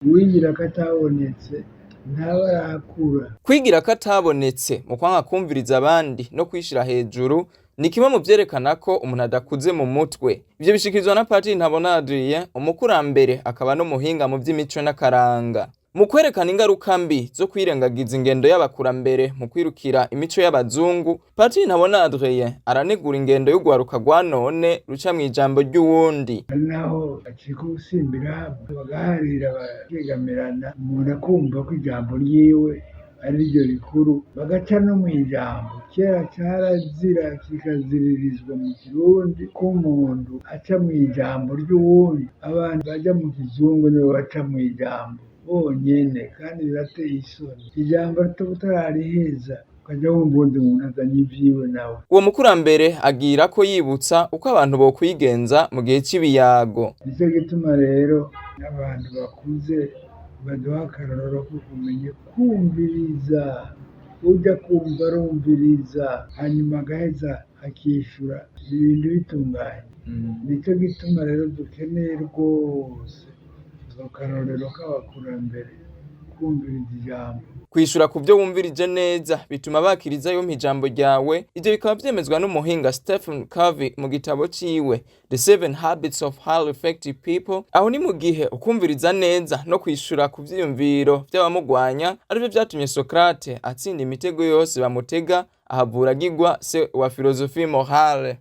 Uwigira ko atabonetse ntaba arakura. Kwigira ko atabonetse mu kwanka kumviriza abandi no kwishira hejuru ni kimwe mu vyerekana ko umuntu adakuze mu mutwe. Ivyo bishikirizwa na Patiri Ntabona Adrien, umukurambere akaba n'umuhinga mu vy'imico n'akaranga. Mu kwerekana ingaruka mbi zo kwirengagiza ingendo y'abakurambere mu kwirukira imico y'abazungu, Patiri Ntabona Adrien aranegura ingendo y'urwaruka rwa none ruca mw'ijambo ry'uwundi. Hari naho bacika ubusimbira hamwe, bagaharira, bakegamirana, umuntu akumva ko ijambo ryiwe ari ryo rikuru, bagaca no mw'ijambo. Kera carazira kikaziririzwa mu Kirundi ko umuntu aca mw'ijambo ry'uwundi. Abantu baja mu kizungu nibo baca mw'ijambo bonyene, kandi birateye isoni. Ijambo utarariheza ukaja wumva uwundi muntu azanye ivyiwe nawe. Uwo mukurambere agira ko yibutsa uko abantu bokwigenza mu gihe c'ibiyago. Nico gituma rero abantu bakuze baduha akarorero ko kumenya kumviriza. Uja kumva arumviriza, hanyuma agaheza akishura ibintu bitunganye. Nico gituma rero dukeneye rwose ako karorero k'abakurambere, kumviriza ijambo. Kwishura ku vyo wumvirije neza bituma bakiriza yompi ijambo ryawe. Ivyo bikaba vyemezwa n'umuhinga Stephen Covey mu gitabo ciwe The Seven Habits of Highly Effective People. Aho ni mu gihe ukumviriza neza no kwishura ku vyiyumviro vy'abamugwanya arivyo vyatumye Socrate atsinda imitego yose bamutega, ahavura agirwa se wa philosophie morale.